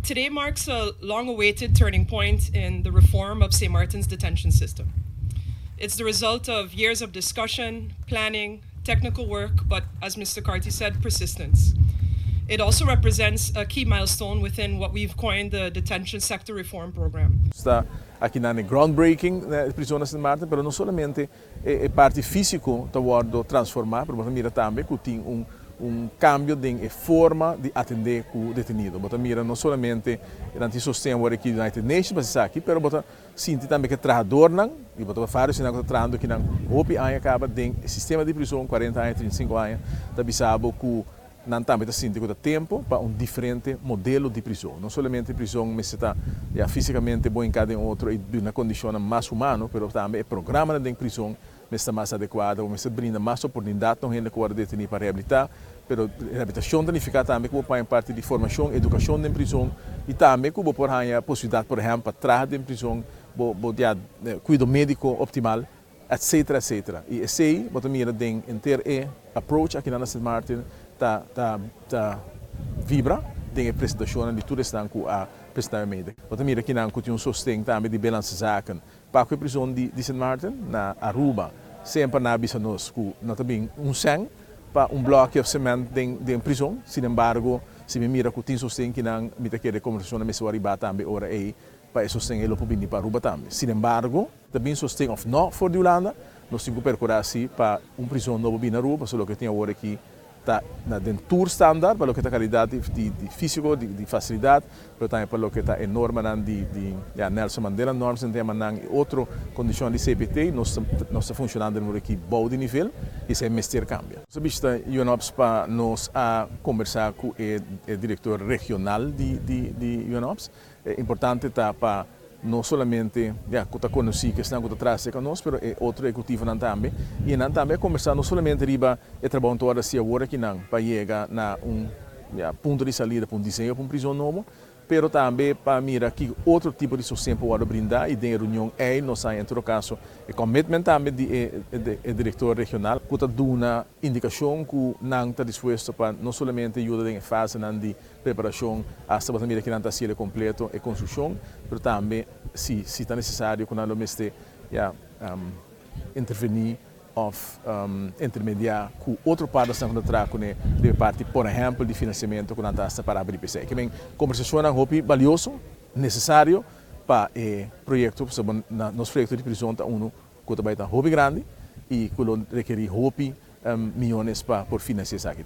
Today marks a long awaited turning point in the reform of St. Martin's detention system. It's the result of years of discussion, planning, technical work, but as Mr. Carty said, persistence. It also represents a key milestone within what we've coined the Detention Sector Reform Program. Ta aki na groundbreaking na prison na Sint Maarten, pero no solamente e parti fisico ta wordo transforma, pero bo ta mira tambe cu tin un cambio di forma di atende cu detenido. Bo ta mira no solamente nan tin sosten aki di United Nations pa esaki, pero bo ta sinti tambe cu trahadornan, y bo ta varios cu ta trahando cu nan hopi aña caba den sistema di prison, 40 aña, 35 aña, ta bisa bo cu nan tambe ta sinti cu ta tempo pa un diferente modelo di prison. No solamente prison mester ta, ja, fisicamente bon cada otro y den un condicion mas humano, pero tambe e programa di prison mester mas adecua, mester brinda mas oportunidad na hende cu deteni pa rehabilita, pero rehabilitacion ta significa tambe cu pa parti di formacion, educacion den prison y tambe cu por haya posibilidad, por ehempel, pa traha den prison, bo, ja, cuido medico optimal, etc, etc. Y esey, bo ta mira den henter e approach aki na St. Martin ta vibra den e presentacion di tur esnan cu a presenta mede. Bo ta mira cu nan tin un sosten tambe di Binnenlandse Zaken pa e prison di St. Martin na Aruba. Semper nan a bisa nos cu no tin un cen pa un bloki di cement den prison. Sin embargo, si mi mira cu tin sosten cu nan mi ta kere conversacion mester ariba tambe ora ey pa e sosten ey lo por bini pa Aruba tambe. Sin embargo, tambe sosten of no for di Hulanda, nos tin cu percura si pa un prison nobo bin Aruba, so loke tin awor aki ta na den tur standard pa loke ta calidad di fisico, di facilidad, pero tambe pa loke ta e norma di, ja, Nelson Mandela norms en tema nan otro condicion di CPT, nos ta funcionando aki bou di nivel y esey mester cambia. Nos a bishita UNOPS pa nos a combersa cu e director regional di UNOPS. E importante ta pa no solamente, ja, cu ta conoci cu esnan cu ta tras cu nos, pero e otro ehecutivonan tambe. Y nan tambe a combersa no solamente riba e trabou tur si awor aki nan pa yega na un, ja, punto di salida pa un diseño pa un prison nobo, pero tambe pa mira cu otro tipo di sosten por brinda. Y den reunion ey nos en todo caso e commitment tambe di e director regional cu ta duna indicacion cu nan ta dispuesto pa no solamente yuda den fase nan di preparacion hasta pa mira cu nan ta haci completo e construccion, pero tambe si ta necesario cu nan lo mester, ja, interveni of intermedia cu otro partenan cu ta cu di parti, por ehempel, di financiamento cu nan ta pa habri PC. Kiermen conversacion hopi valioso, necesario pa e proyecto, na nos proyecto di prison ta uno cu tambe ta hopi grandi y cu lo rekeri hopi miyones pa por financia esaki.